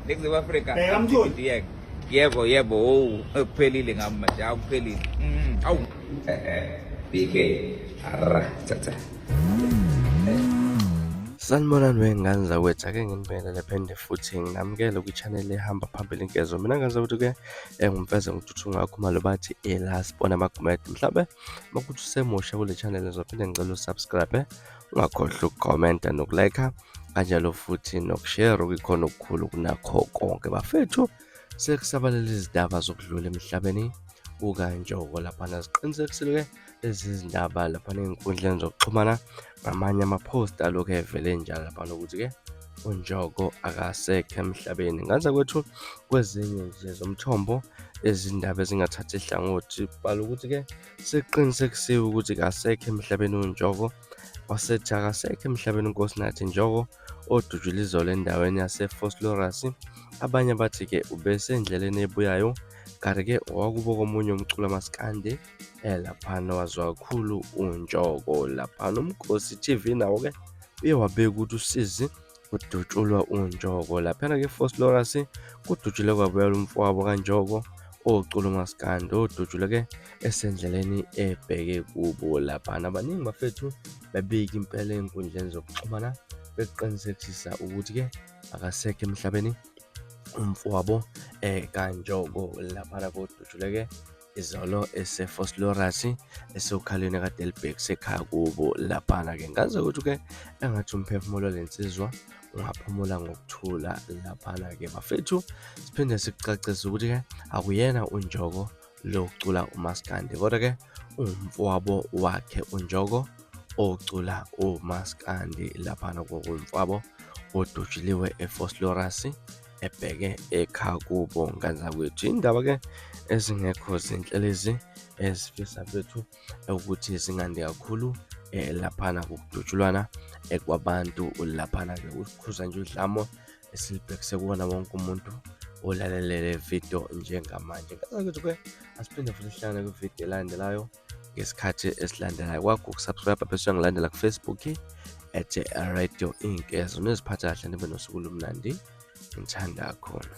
Ningizimu Afrika. Bheka Mtholi. Yebo. Yebo, yebo. Oh, kuphelile ngami manje. Awuphelile. Awu. BK. Arra, tata. Sanibonani wey'ngane zakwethu, ake nginibingelele phinde futhi nginamukele kwi-channel ehamba phambili inkezo. Mina ngane zakwethu-ke engumfeze ngithuthunga kakhumalo bathi elasibona amagumede. Mhlawumbe makuthi usemusha kule channel ngizophinde ngicela usubscribe, ungakhohlwa ukukhomenta nokulike kanjalo futhi nokushare okuyikhona okukhulu kunakho konke. Bafethu, sekusabalele izindaba zokudlula emhlabeni kukaNjoko laphana. Ziqinisekisile-ke lezi zindaba laphana ey'nkundleni zokuxhumana ngamanye amaphosta alokhu evele njalo laphana ukuthi-ke uNjoko akasekho emhlabeni. Ngane kwethu kwezinye nje zomthombo izindaba ezingathathi hlangothi bhala ukuthi-ke sekuqinisekisiwe ukuthi kasekho emhlabeni uNjoko, wasethi akasekho emhlabeni uNkosinathi Njoko odutshulwe izolo endaweni yaseVosloorus. Abanye bathi-ke ubesendleleni ebuyayo, kanti-ke owakubo komunye umculo kamaskandi laphana waziwa kakhulu uNjoko. Laphana uMkhosi TV nawo-ke uye wabeka ukuthi usizi kudutshulwa uNjoko. Laphana-ke eVosloorus kudutshulwe kwabuyela umfowabo kaNjoko ocula umaskandi odutshulwe-ke esendleleni ebheke kubo laphana. Baningi bafethu bebika impela ey'nkundleni zokuxhumana bekuqinisekisa ukuthi-ke akasekho emhlabeni umfowabo kaNjoko laphana kodutshulwe-ke izolo eseVosloorus esokhalweni kade elibhekise ekhaya kubo laphana-ke. Ngaze ukuthi-ke engathi umphefumulo lensizwa ungaphumula ngokuthula laphana-ke. Bafethu, siphinde sikucacise ukuthi-ke akuyena uNjoko lo ocula umaskandi, kodwa-ke umfowabo wakhe uNjoko ocula umaskandi laphana, kokumfowabo odutshuliwe eVosloorus ebheke ekhaya kubo. Ngane zakwethu, indaba-ke ezingekho zinhle lezi ezifisa bethu ukuthi zingandi kakhulu laphana kukudutshulwana kwabantu laphana-ke. Ukukhuza nje udlamo esilibhekise kuwona wonke umuntu olalele le video njengamanje. Ngane zakwethu-ke asiphinde futhi sihlangane kwividiyo elandelayo ngesikhathi esilandelayo. Kwakho ukusubscribe bese uyangilandela ku-Facebook at Radio Inkezo. Niziphathe kahle, nibe nosuku olumnandi. Ngithanda kakhulu.